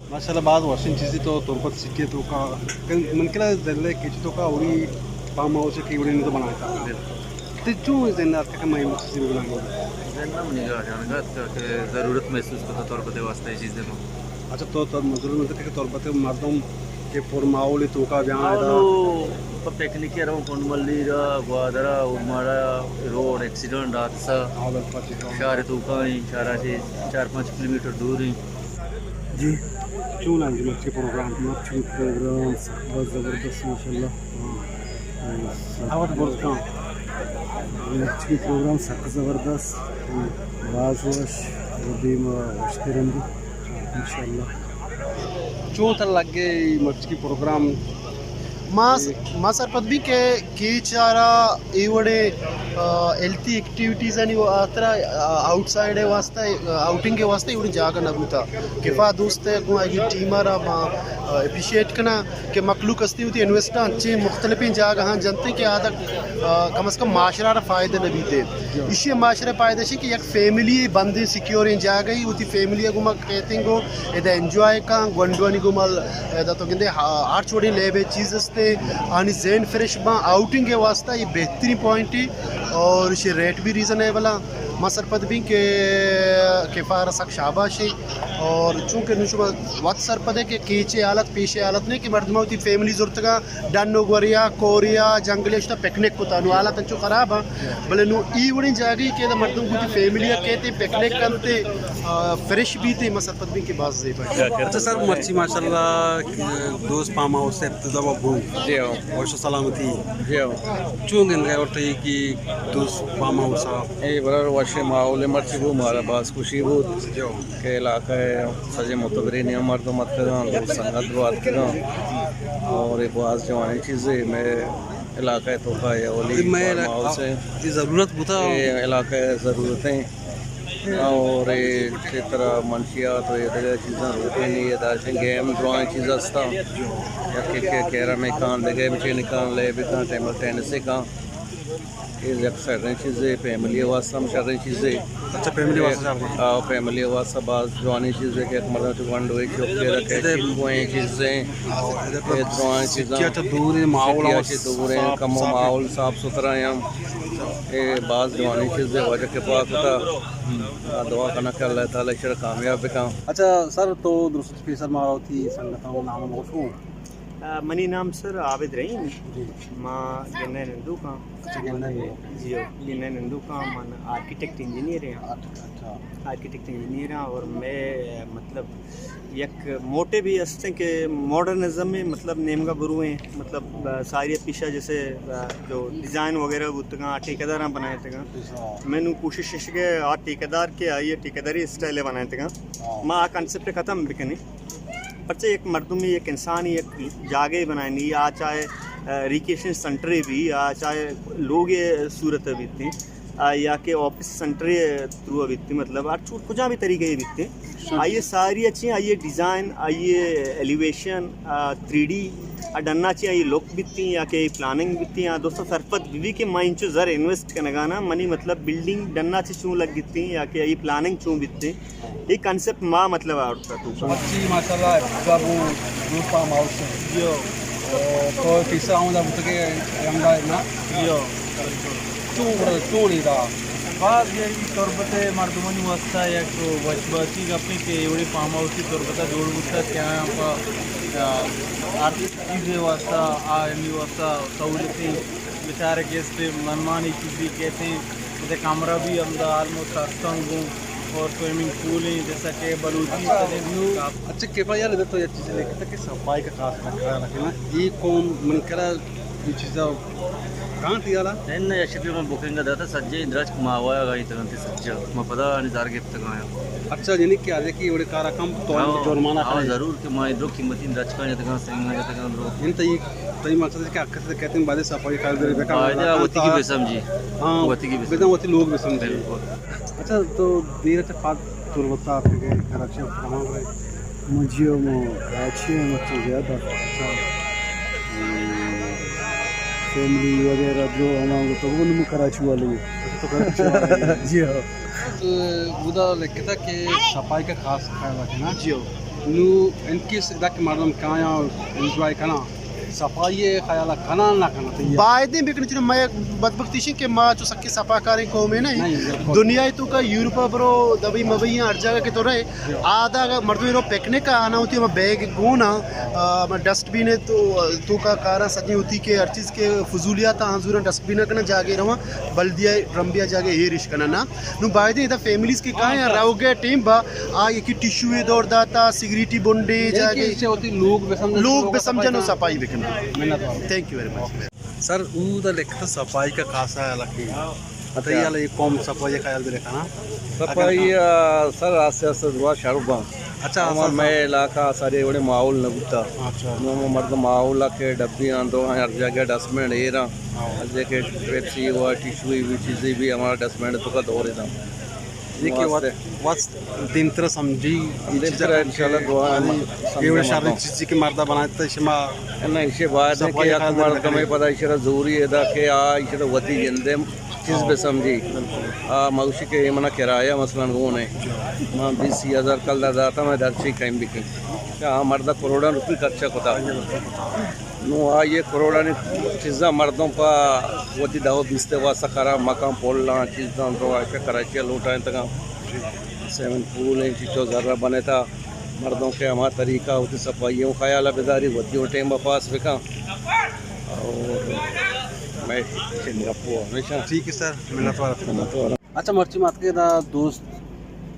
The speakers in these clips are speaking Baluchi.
ماشاءاللہ، باز وشیں چیزے تو تربت سٹی توکا، من کلا ضلع کیچ توکا اوڑی فارم ہاؤس کہ اوڑی نے تو بنائے تا۔ تے چون ذہن ات کہ میں چیزے بنائیں؟ ذہن منی گا جان گا کہ ضرورت محسوس کتا تربت واسطہ یہ چیز دینا۔ اچھا، تو تر مزدور مت کہ تربت مردم کہ پر ماحول توکا بیان آؤ ادا۔ نو، پہ پکنک رو کنڈ ملی را، گوادر، اورماڑا، روڈ ایکسیڈنٹ، حادثہ۔ حال پچ شہر توکا ہیں، شہر سے چار پانچ کلومیٹر دور ہیں۔ جی، چون انت مرچی پروگرام؟ مرچی پروگرام سک باز زبردست، ماشاءاللہ۔ آوت برز کن۔ مرچی پروگرام سک زبردست، باز وش، و دیم وشتر انت انشاءاللہ۔ چون تر لگے مرچی پروگرام؟ ما، ما سرپد بی کہ کیچ آرا اے وڑے، آ، ہیلتھی ایکٹیویٹیز آنی و آترا، آ، آؤٹ سائیڈ ءِ واسطہ، آ، آؤٹنگ ءِ واسطہ اے وڑے جاگہ نہ بوتا۔ کفا دوست ءِ گوں آئی ٹیم آرا ما، آ، اپریشیٹ کناں کہ مخلوق ہستی ہوتی انویسٹ انچیں مختلفیں جاگہاں جنتے کہ آدھا، آ، کم از کم معاشرہ را فائدہ نہ بیتے۔ ایشی معاشرہ فائدہ شی کہ یک فیملی بندیں سیکیوریں جاگہی ہوتی فیملی گوما کہتیں گو ادا انجوائے کاں، گونڈوانی گوما ادا تو گندے ہا-، ہر چوڑیں لیب ءِ چیز استے، آنی ذہن فریش باں، آؤٹنگ ءِ واسطہ یہ بہترین پوائنٹ ہے اور یہ ریٹ بھی ریزنیبل ہیں۔ ما سرپد بیں کہ کفا را سک شاباش ہے اور چونکہ نو شما وقت سرپد ہے کہ کیچے حالت پیشے حالت نہیں کہ مردمہ ہوتی فیملی زرتگاں ڈن و گوریا، کوریا، جنگلے اشتا پکنک کتا۔ نو حالات انچو خراب ہیں، بلے نو ای وڑیں جاگہی کہ ادا مردم گوتی فیملی ءَ کہتے پکنک کنتے، آ، فریش بیتے، ما سرپد بیں کہ باز زیبا ہے۔ اچھا سر، مرچی ماشاءاللہ دوست فارم ہاؤس ابتدا و بو۔ جی ہاں۔ وش سلامتی۔ جی ہاں۔ چون گندگا اور تئی کہ دوست فارم ہاؤس آ؟ اے برار وش ماحول مرچی بو، مارا باز خوشی بو۔ جی ہاں۔ کہ علاقہ ءِ سجیں معتبریں مردم اتکگاں، دوست سنگت درو اتکگاں اور اے باز جوانیں چیزے مئے علاقہ ءِ توکا اے اولی مئے فارم ہاؤس اے۔ اے ضرورت بوتا۔ اے علاقہ ءِ ضرورت ایں اور اے چہ ترا منشیات و اے دگہ چیزاں روکینی، ادا چہ گیم درائیں چیز ہستاں، یکے کہ کیرم کاں، دگہ بچین کاں، لیب کاں، ٹیبل ٹینس کاں۔ اے یک شریں چیزے، فیملی ءِ واسطہ ہم شریں چیزے۔ اچھا، فیملی ءِ واسطہ شریں۔ آ، فیملی ءِ واسطہ باز جوانیں چیزے کہ یک مردم چہ گونڈو ءَ چک ءَ را کیچنگ کوئیں چیزیں۔ اے درائیں چیزاں۔ سٹی ءَ چہ دور ایں، ماحول سٹی ءَ چہ دور ایں، صاف، کمو صاف۔ ماحول صاف ستھرا ایں۔ اے باز جوانیں چیزے، واجہ کفا کتا۔ آ، دعا کناں کہ اللہ تعالی ایشرا کامیاب بکن۔ اچھا سر، تو درست پیسر مارا وتی سنگتاں نام گوش کن۔ آ، منی نام سر عابد رحیم۔ جی۔ ما گنہ نندوکاں۔ اچھا، گنہ نندوک۔ جی، گنہ نندوکاں، من آرکیٹیکٹ انجینئر ہاں۔ اچھا، اچھا۔ آرکیٹیکٹ انجینئر ہاں اور میں، مطلب، یک موٹو بھی ہستیں کہ ماڈرنزم میں، مطلب، نیمگا برویں، مطلب، آ، ساری پیشہ جیسے، آ، جو ڈیزائن وغیرہ بوتگاں، ٹھیکیداراں بنائے تگاں۔ اچھا۔ میں نو کوشش اش کہ آ ٹھیکیدار کہ آئی ٹھیکیداری اسٹائل بنائے تگاں۔ ہاں۔ ما آ کانسیپٹ ختم بکنیں۔ پرچہ یک مردمے، یک انسانے، یک جاگہے بنائینی، آ چاہے، آ، ریکریشن سنٹرے بی، آ چاہے لوگے صورت بیتیں، آ، یا کہ آفس سنٹرے تھرو بیتیں، مطلب، ہر چوٹ کجا بھی طریقے بیتیں۔ آئیے ساری اچھی، آئیے ڈیزائن، آئیے ایلیویشن، آ، تھری ڈی، آ ڈنا چی آئیے لک بیتیں یا کہ پلاننگ بیتیں، آ دوستا سرپد بی کہ ما انچو زر انویسٹ کنگانا، منی مطلب بلڈنگ ڈنا چی چون لگ بیتیں یا کہ آئی پلاننگ چون بیتیں۔ اے کانسپٹ ما مطلب آورتا تو۔ مرچی ماشاءاللہ ابتدا بو دو فارم ہاؤس۔ جی۔ تو پیسہ آمدا بوتگے رنگا نا؟ جی۔ چون، چون ادا؟ باز یہ تربت مردمانی واسطہ یک وش باتی گپیں کہ ایوڑی فارم ہاؤس تربتا جوڑ بوتا کہ آیاں پا، آ، ہر چیزے واسطہ، آیانی واسطہ سہولتیں، بیچارے گیسٹ مہمانی چیزی کہتے ہیں، کمرہ بھی ہمدا آلموسٹ ہستاں گوں۔ اور سوئمنگ پول ہیں، جیسا کہ بلوچی سجن۔ اچھا، کیفا یار، ادھر تو یہ چیزیں لکھتا کہ صفائی کا خاص خیال رکھنا۔ یہ قوم من کرا یہ چیزا کہاں تھی یارا؟ ان یا شپی میں بکنگ داتا سجے درچک ماوایا گئی تگن تے سجا۔ ما پدا نظر گپت گایا۔ اچھا، یعنی کہ آدھے کہ وڑے کارا کم تو ہاں، جرمانہ ہاں، کرے۔ ضرور کہ ما درو قیمتی درچکاں جتگاں، سنگاں جتگاں درو۔ یعنی تئی، تئی مقصد ہے کہ اکثر کہتے ہیں بعد صفائی خیال دے بکا فائدہ وتی کی بسمجی۔ ہاں، وتی کی بسمجی۔ بدن وتی لوگ بسمجی۔ بالکل۔ اچھا، تو دیر چہ پد تربت ءَ اتکگ ئے، کراچی ءَ کجام برے؟ من جی ءَ، من کراچی ءَ، من تو زیادہ۔ اچھا۔ فیملی وغیرہ جو ہما گو تو من کراچی والے۔ اچھا، تو کراچی والے۔ جی ہاں۔ تو اودا لکھتا کہ صفائی کا خاص خیال رکھنا۔ جی ہاں۔ نو انکس ادا کہ مردم کایاں انجوائے کناں، صفائی خیال کناں نہ کناں، تو یہ بایدیں بکن، چون ما یک بدبختی شی کہ ما چو سکے صفا کاریں قومے نہ ایں۔ نہیں، بالکل۔ دنیا تو کا یورپ برو، دبئی مبئی ہر جگہ کہ تو رہے، آدھا اگر مردم رو پکنک آنا ہوتی، ہم بیگ گونا، ہم ڈسٹ بین تو، تو کا کارا سجی ہوتی کہ ہر چیز کے فضولیات ہاں زورا ڈسٹ بین کنا جاگے رواں، بلدیہ ڈرم بیا جاگے ایرش کنا نا۔ نو بایدیں ادا فیملیز کے کائیں، راوگے ٹیم با آ یکی ٹشو دور داتا، سگریٹی بنڈے جاگے۔ لوگ بہ سمجھن و صفائی بکن۔ Thank you very much. Sir, او دا لکھتا صفائی کا خاصا علاقہ۔ پتہ ہی حال ہے، قوم صفائی خیال بھی رکھنا۔ صفائی، آ، سر، آستے آستے دعا شروع با۔ اچھا، ہمارا میں علاقہ سارے وڑے ماحول نہ بوتا۔ اچھا۔ مردم ماحول کے ڈبی آن دو ہر جگہ ڈسٹ بین ایرا۔ ہر جگہ پیپسی ہوا، ٹشو بھی، چیزیں بھی ہمارا ڈسٹ بین تو کا دور ہے۔ یہ کہ واسطے۔ وقت دیم ترا سمجھی، اے دیم چیزا ترا کم انشاءاللہ کے۔ دعا ہاں، ہے، اے وڑا سمجھا شر مردم۔ چیزی کہ مردا بنائے تا شما نہ، ایشی باید ہے کہ صفائی یک خیال مردم رکھنے۔ پدا ایشی را ضروری ادا کہ آ ایشی را وتی جندے چیز بے سمجھی۔ بالکل۔ آ موشی کہ اے منا کرایہ مثلاً گون ہے۔ جی۔ ما بیس ہزار کل دا داتا، میں درچی کہیں بکن۔ کہ آ مردا کروڑاں روپی خرچہ کتا۔ نو آئی ء کروڑانی چیزاں مردم پہ وتی دہ و بیست ء واسطہ خراب مکان پلاں چیزاں تو ایشاں کراچی ء لوٹائینتگاں۔ سوئمنگ پول انت، چو زر بنتا مردم کہ ہما طریقہ وتی صفائی ء خیال ء بداری، وتی ٹائم ء پاس بکن۔ اور میں چند گپو ہمیشہ ٹھیک ہے سر، منت وار۔ اچھا، مرچی ماتکے دا دوست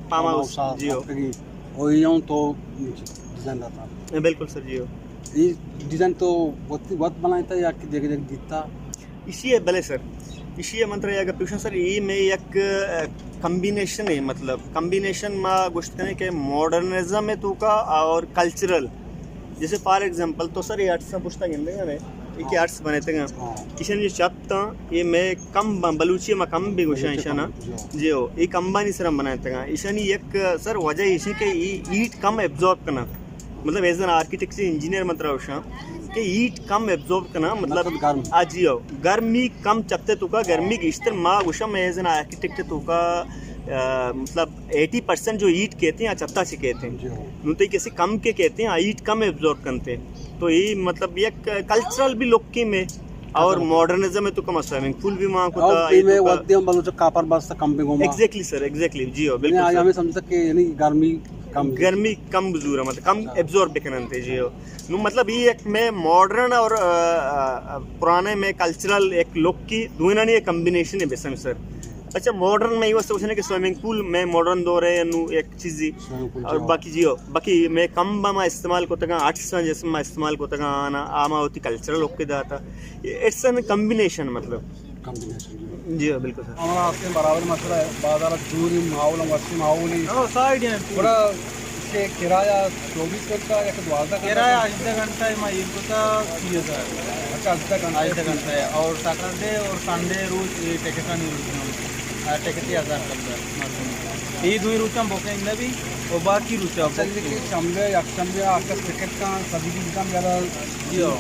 فارم ہاؤس، فارم ہاؤس جی ہو۔ ماتکگی، او ای ہوں تو ڈیزائن داتا۔ اے، بالکل سر جی ہو۔ ای ڈیزائن تو وت، وت بنائیتا یا کہ دیگہ دیگہ دیتا؟ ایشی ہے، بلے سر، ایشی ہے من ترا یک گپ گوشاں سر، ای میں یک، ا، کمبینیشن ہے، مطلب کمبینیشن ما گوشت کنے کہ ماڈرنزم ہے تو کا اور کلچرل۔ جیسے فار ایگزامپل تو سر یہ آرٹس پشتا گندے گا، یہ کہ آرٹس بنے تھے گا، ہاں۔ ایشان جو چپ تاں، یہ میں کم ب-، بلوچی ما کم بھی گوشاں بلوچی ایشانا۔ کم، جی ہو۔ جی ہو، یہ کم بانی سر ہم بنائے تھے گا۔ ایشانی یک سر وجہ ایشی کہ یہ ہیٹ کم ایبزارب کرنا۔ مطلب ایز این آرکیٹیکٹ انجینئر من ترا گوشاں کہ ہیٹ کم ایبزارب کنا، مطلب مطلب گرم۔ آ جی ہو، گرمی کم چپتے تو کا، گرمی گیشتر ما گوشاں میں ایز این آرکیٹیکٹ تو کا، آ، مطلب ایٹی پرسینٹ جو ہیٹ کہتے ہیں، آ چپتا سے کہتے ہیں۔ جی ہو۔ نو تے کسی کم کے کہتے ہیں، آ ہیٹ کم ایبزارب کرتے ہیں۔ تو یہ مطلب یک کلچرل بھی لک کی میں اور اچھا۔ ماڈرنزم ہے تو کم سوئمنگ پول بھی ماں کو اور تھا، یہ میں تو کا وقت دیم بلوچ کاپر بس کم بھی گوما۔ ایگزیکٹلی سر، ایگزیکٹلی، جی ہو، یعنی بالکل آج سر۔ ہمیں سمجھتا کہ یعنی گرمی کم۔ گرمی کم بزور ہے، مطلب کم ایبزارب بکنن تھے جی ہو۔ نو مطلب یہ ایک میں ماڈرن اور، آ، آ، پرانے میں کلچرل ایک لک کی دوئینانی ایک کمبینیشن ہے بسم سر۔ اچھا، ماڈرن میں یہ واسطے گوشنے کہ سوئمنگ پول میں ماڈرن دور ہے، نو ایک چیزی۔ سوئمنگ پول اور جی ہو۔ باقی جی ہو، باقی میں کم با ما استعمال کو تگا، آرٹس جسم ما استعمال کو تگا آنا، آما ہوتی کلچرل لک کے داتا۔ اٹس این کمبینیشن مطلب۔ کمبینیشن، جی۔ جی ہاں، بالکل سر۔ ہمارا آپ سے برابر مسئلہ ہے، بازار دوری ماحول، وشی ماحول ہی۔ ہاں، سائیڈ ہیں پورا۔ تھوڑا اسے کرایہ چوبیس گھنٹہ یا کہ دوازدہ گھنٹہ؟ کرایہ ہژدہ گھنٹہ ہے، ما ایک ہوتا سی ہزار۔ اچھا، ہژدہ گھنٹہ۔ ہژدہ گھنٹہ ہے، اور سیٹرڈے اور سنڈے روز یہ ٹکٹاں نہیں روز ہم۔ آ، ٹکٹ ہی ہزار کم ہے۔ یہ دو ہی روز ہم بکنگ نہ بھی، اور باقی روز ہم اچھا، بکنگ۔ لیکن شنبے، یک شنبے، آخر ٹکٹ کا سبھی کی کم زیادہ جی ہو۔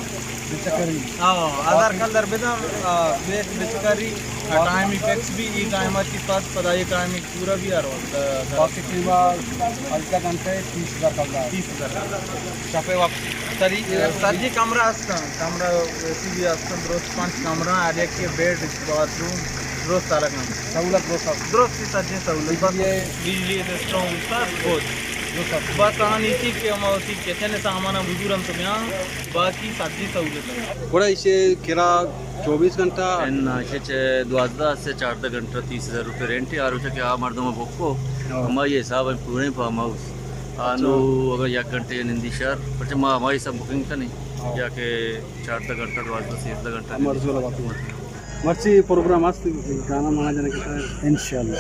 بچکری۔ ہاں، ہزار کلدار بدن، آ، بیت بچکری، آ، ٹائم ایفیکٹس بھی، ای ٹائم کی پاس پدا، ای ٹائم پورا بھی آ رہا۔ باقی قیمت ہلکا گھنٹے تیس ہزار کلدار۔ تیس ہزار کلدار۔ شپے وقت سری، سر جی کمرہ ہستن، کمرہ اے سی بھی ہستن، درست پنچ کمرہ، ہر یک کے بیڈ، باتھ روم، درست الگ ہم۔ سہولت درست ہست۔ درست سر جی سہولت، بس بجلی، بجلی سسٹم، سر بہت۔ درست ہست۔ بس آنی چی کہ ہم اسی کچن سامان بزور ہم تو بیان۔ باقی سجی سہولت ہے۔ گڑا ایشی کرا چوبیس گھنٹہ؟ اناں، ایشی چہ دوازدہ سے چاردہ گھنٹہ تیس ہزار روپے رینٹ ہے، آ روچا کہ آ مردم بک کو، ہاں۔ ہمائی حساب ہے پورے فارم ہاؤس۔ آ اچھا۔ نو اگر یک گھنٹے نندی شہر، پرچہ ما ہمائی حساب بکنگ کنی، ہاں۔ یا کہ چاردہ گھنٹہ، دوازدہ، سیزدہ گھنٹہ نندی۔ مرضی والا بات ہے۔ مرچی پروگرام است، گانا مانا جانے کے ساتھ۔ انشاءاللہ۔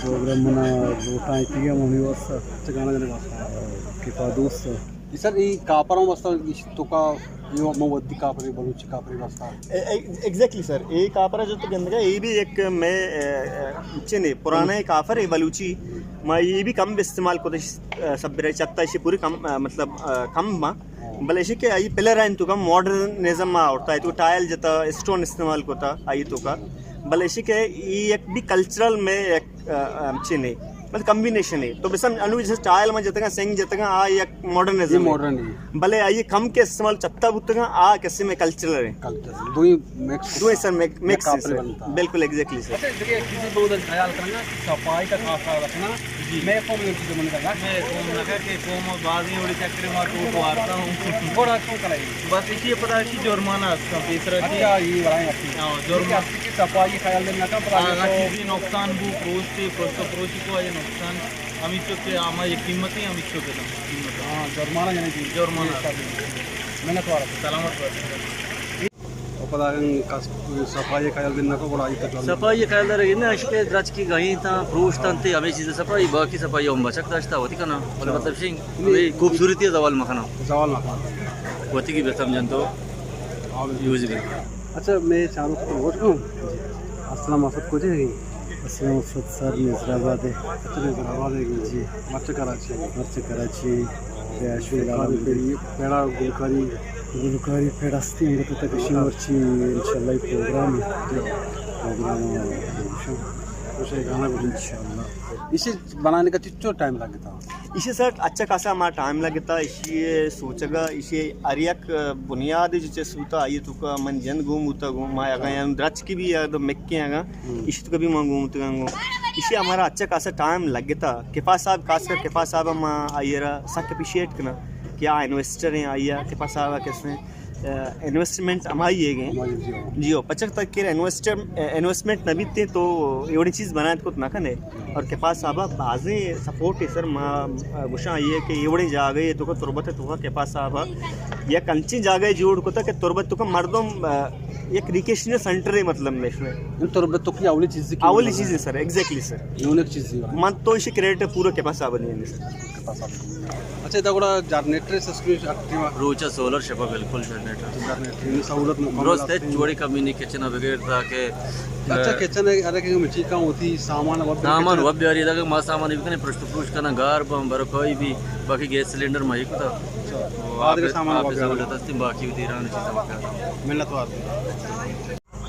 پروگرام منا لوٹا ہے، ٹھیک ہے، ممی واسطہ۔ اچھا، گانا جانے واسطہ۔ کفا دوست۔ سر، اے کاپراں واسطہ اش تو کا، اے مو ودی کاپرے، بلوچی کاپرے واسطہ۔ اے، اے، ایگزیکٹلی سر، اے کاپرا جو تو گندگا، اے بھی ایک میں، اے، اے، چنے، پرانے کافر ہے بلوچی، ما اے بھی کم استعمال کو، اے، سب برے چپتا، اے پوری کم، اے، مطلب، اے، کم ما۔ بلے ایشی کہ آئی پلر آئیں تو کم ماڈرنزم ما اڑتا ہے، تو ٹائل جتا، اسٹون استعمال کوتا آئی تو کا۔ بلے ایشی کہ اے ایک بھی کلچرل میں ایک، اے، اے، چنے۔ بس کمبینیشن ہے۔ تو بس ہم انو جیسے ٹائل میں جتگا، سنگ جتگا، آ یک ماڈرنزم یہ ہے۔ ماڈرن ہے۔ بلے آئیے کم کے استعمال چتا بوتگا، آ کسے میں کلچرل ہے۔ کلچرل۔ دوئی مکس۔ دوئی سر مک-، مکس ہے سر۔ بنتا۔ بالکل ایگزیکٹلی سر۔ اچھا، دیکھیے، کسی دو دن خیال کرنا، صفائی کا خاص خیال رکھنا۔ جی۔ میں قوم یہ چیزیں من کرنا۔ میں قوم نہ کر کے قوم بازی وڑی چکر ما ٹوٹ وارتا ہوں۔ تھوڑا کیوں کرائی؟ بس اسی پتا کہ جرمانہ اس کا پیسرا کی۔ اچھا، یہ بڑا ہے۔ ہاں، جرمانہ۔ صفائی خیال دینا کا پتا ہاں، چیزیں نقصان بو، پروشتے، پروشتے، پروشتے کو آئے نقصان۔ ہمیچو کہ ہما یہ قیمت ہے، ہمیچو کہ دم قیمت ہے۔ ہاں، جرمانہ یعنی کہ جرمانہ۔ یہ سب۔ محنت وارا۔ سلامت بات۔ اور پدا اگن کس-، صفائی خیال دینا کو بڑا آئی تو چلو۔ صفائی خیال دار ہے نا، اشکے درچ کی گہیں تا، پروش تنتے، ہمیں چیز صفائی، باقی صفائی ہم بچک داشتا ہوتی کنا۔ بولے ہاں۔ مطلب شنگ، ہمیں خوبصورتی زوال مکھنا۔ زوال مکھنا۔ ہوتی کی بے سمجھن تو ہاں، بالکل۔ یوز بھی۔ اچھا، میں چاروں کو ووٹ کروں۔ السلام، مقصد کو جائے گی؟ اسلام مقصد سر نظر آباد ہے۔ اچھا، نظر آباد ہے۔ جی۔ مرچ کراچی۔ مرچ کراچی۔ یا شو گلکاری پیڑا گلکاری۔ گلکاری پیڑا استی ہم تو تک شی مرچی انشاءاللہ یہ پروگرام ہے۔ جی۔ پروگرام ہے۔ خوش ہے گانا کو انشاءاللہ۔ اسے بنانے کا چچو ٹائم لگتا؟ ایشی سر اچھا خاصا ما ٹائم لگتا، ایشی سوچگا، ایشی ہر یک بنیاد جو چیز ہوتا، آئیے تو کا من جند گوم ہوتا گوم، ما اگا ہاں۔ یعنی درچ کی بھی یا تو مکے اگا، ہوں۔ ایشی تو کبھی ما گوم ہوتا گوم۔ ایشی ہمارا اچھا خاصا ٹائم لگتا۔ کفا صاحب، خاص کر کفا صاحب ہم آئیے را سک اپریشیٹ کرنا کہ آ انویسٹر ہیں، آئیے کفا صاحب کیسے ہیں۔ انویسٹمنٹ ہمائی ہے گئے۔ ہمائی، جی ہاں۔ جی ہو، پچک تک کہ انویسٹر، انویسٹمنٹ نہ بیتے تو ایوڑی چیز بنائے کت نہ کنے۔ اور کپاس صاحب بازیں سپورٹ ہے سر، ما گوشاں یہ کہ ایوڑی جاگے تو کو تربت تو کا کپاس صاحب یک انچیں جاگے جوڑ کتا کہ تربت تو کا مردم، آ، یک ریکریشنل سینٹر ہے مطلب میں اس میں۔ تربت تو کی اولی چیز کی اولی چیز ہے سر، ایگزیکٹلی سر۔ یونیک چیز ہے۔ من تو اسی کریڈٹ پورا کپاس صاحب نہیں ہے سر۔ اچھا، ادا گڑا جنریٹر سسٹم اکٹیوا؟ روچا سولر شپا بالکل جنریٹر۔ جنریٹر، یعنی سہولت مکمل درست ہے، است۔ چوڑی کمی نہیں، کچن بغیر تاکہ اچھا، کچن ہے، ارے کہ مچی کا ہوتی، سامان وب سامان وب بیاری، ادا کہ ما سامان بھی کنے، پرشت پروش کنا، گار بم، برکائی بھی، باقی گیس سلنڈر ما ہی کتا۔ اچھا، تو آدھے آپ سامان آپ وب بیاری۔ سہولت است، باقی بھی دیران چیزاں وب بیاری۔ منت وار۔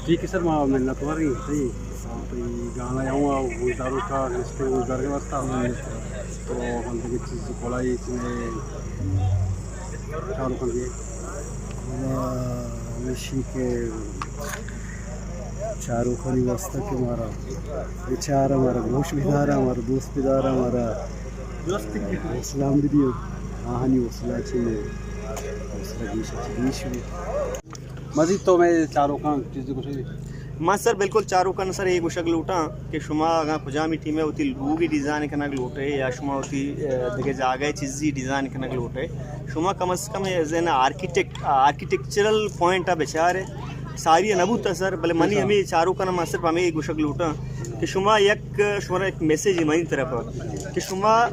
ٹھیک ہے سر، ما منت وار ہیں، صحیح۔ تئی گانا یا ہوں گوشداروں کا، لسٹنگ گوشدار کے واسطہ۔ تو ہم دیگه چیز کولائی چیزیں چالو کن دیے۔ ہمیشی کہ چاروکانی واسطہ کہ مارا بچار، مارا گوش بدار، مارا دوست بدار، مارا حوصلہ ہم بدیو۔ آہانی حوصلہ چینے، حوصلہ گیش چی گیش بھی۔ مزید تو میں چاروکاں چیزے گوشے؟ ما سر بالکل چاروکاں سر اے گوشگ لوٹاں کہ شما اگاں کجامی ٹیم ء وتی لوگ ء ڈیزائن کنگ لوٹ ئے یا شما وتی، ء، دگہ جاگہ ء چیزی ڈیزائن کنگ لوٹ ئے، شما کم از کم as an architect, architectural point ء بچار ئے۔ ساری ء نہ بوتا سر، بلے منی ہمے چاروکاں ما صرف ہمے گوشگ لوٹاں کہ شما یک، شما یک میسج منی طرف ء کہ شما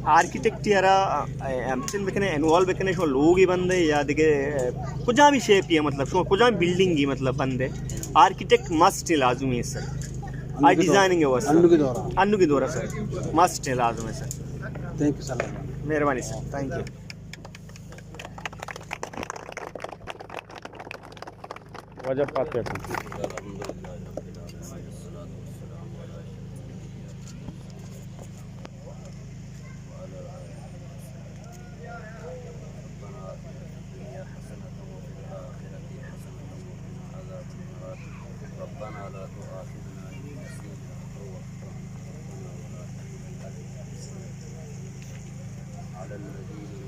آرکیٹیکٹ ء را، ء، ہمچن بکنے، انوالو بکنے، شما لوگ ء بندے یا دگہ، ء، کجام بھی شیپ ء، مطلب شما کجام بلڈنگ ء مطلب بندے، آرکیٹیکٹ مسٹ ہے، لازمی ہے سر۔ آ ڈیزائننگ ہے واسطہ۔ انو کی دورہ۔ انو کی دورہ سر۔ مسٹ ہے، لازم ہے سر۔ Thank you sir. مہربانی سر، تھینک یو۔ واجہ فاتحہ۔ الحمدللہ رب العالمین، الصلاۃ والسلام علی اشرف الانبیاء والمرسلین وعلی آلہ وصحبہ۔ ربنا آتنا فی الدنیا حسنۃ وفی الآخرۃ حسنۃ وقنا عذاب النار۔ ربنا لا تؤاخذنا ان نسینا او اخطأنا۔ ربنا ولا تحمل علینا اصرا کما حملته علی الذین